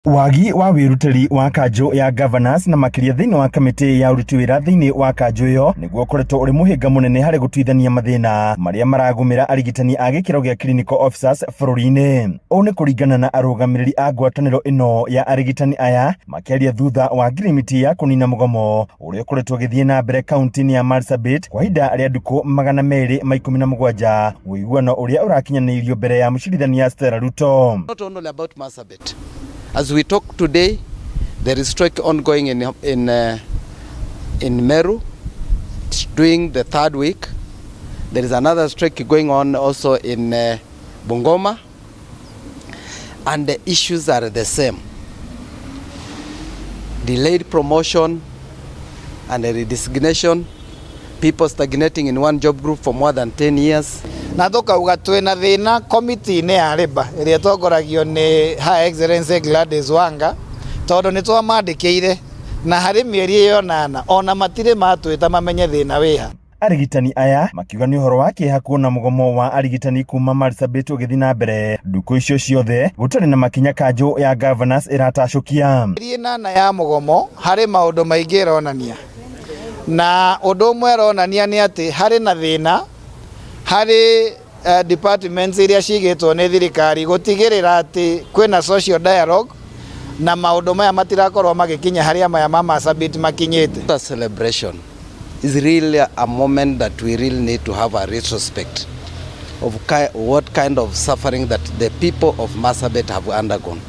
Wagi wa wĩrutĩri wa kanjũ ya Governors na makĩria thĩinĩ wa kamĩtĩ ya ũruti wĩra thĩinĩ wa kanjũ ĩyo nĩguo ũkoretwo ũrĩ mũhĩnga mũnene harĩ gũtuithania mathĩna marĩa maragũmĩra arigitani a gĩkĩro gĩa clinical officers bũrũri-inĩ. Ũũ nĩ kũringana na arũgamĩrĩri a ngwatanĩro ĩno ya arigitani aya makĩaria thutha wa ngirimiti ya kũnina mũgomo ũrĩa ũkoretwo ũgĩthiĩ na mbere kaunti-inĩ ya Marsabit kwa ihinda rĩa ndukũ 217, ũiguano ũrĩa ũrakinyanĩirio mbere ya mũcirithania Stella Ruto. Not only about Marsabit. As we talk today, there is strike ongoing in Meru. It's doing the third week. There is another strike going on also in Bungoma. And the issues are the same. Delayed promotion and a redesignation, people stagnating in one job group for more than 10 years. Na tukauga twina thina komiti-inĩ ya Labour ĩrĩa ĩtongoragio nĩ Her Excellency Gladys Wanga, tondũ nĩ twamandĩkĩire na harĩ mĩeri ĩyo nana ona matirĩ matwĩta mamenye thĩna wĩha. Arigitani aya makiuga nĩ ũhoro wa kĩeha kuona mũgomo wa arigitani kuma Marsabit ũgĩthiĩ na mbere ndukũ icio ciothe gũtarĩ na makinya kanjũ ya Governors ĩratacũkia. Mĩeri 8 ya mũgomo harĩ maũndũ maingĩ ĩronania, na ũndũ ũmwe ĩronania nĩ atĩ harĩ na thĩna harĩ departments iria cigĩtwo nĩ thirikari gũtigĩrĩra atĩ kwĩna social dialogue na maũndũ maya matirakorwo magĩkinya harĩa maya ma Marsabit makinyĩte. The celebration is really a moment that we really need to have a retrospect of what kind of suffering that the people of Marsabit have undergone.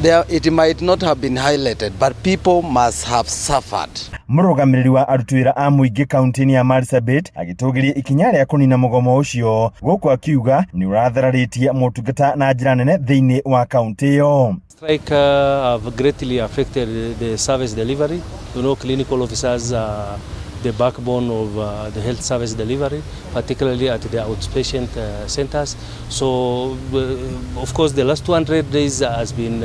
There, it might not have been highlighted, but people must have suffered. Mũrũgamĩrĩri wa aruti wĩra a mũingĩ kaunti-inĩ ya Marsabit agĩtũgĩria ikinya rĩa kũnina mũgomo ũcio gũkũ akiuga nĩ ũrathararĩtie motungata na njĩra nene thĩinĩ wa kaunti ĩyo. Strike have greatly affected the service delivery. Clinical officers are the backbone of the health service delivery, particularly at the outpatient centers. So, of course, the last 200 days has been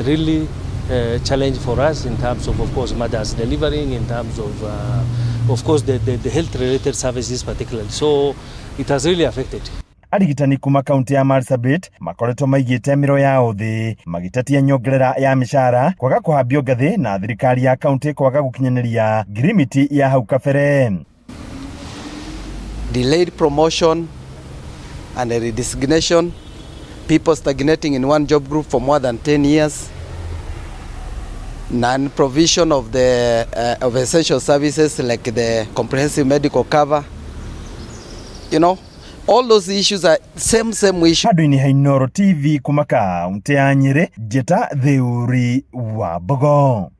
really challenge for us in terms of course, mothers delivering, in terms of course, the health-related services particularly. So, it has really affected. Arigitani kuma kaunti ya Marsabit makoretwo maigĩte mĩro yao thĩ magĩtetia nyongerera ya mĩcara, kwaga kũhambio ngathĩ na thirikari ya kaunti kwaga gũkinyanĩria ngirimiti ya hau kabere. Delayed promotion and a redesignation, people stagnating in one job group for more than 10 years, non-provision of essential services like the comprehensive medical cover. All those issues are same issue. Handũ-inĩ ha Inooro TV kuma kaunti ya Nyĩrĩ, njĩta Theuri wa Mbogo.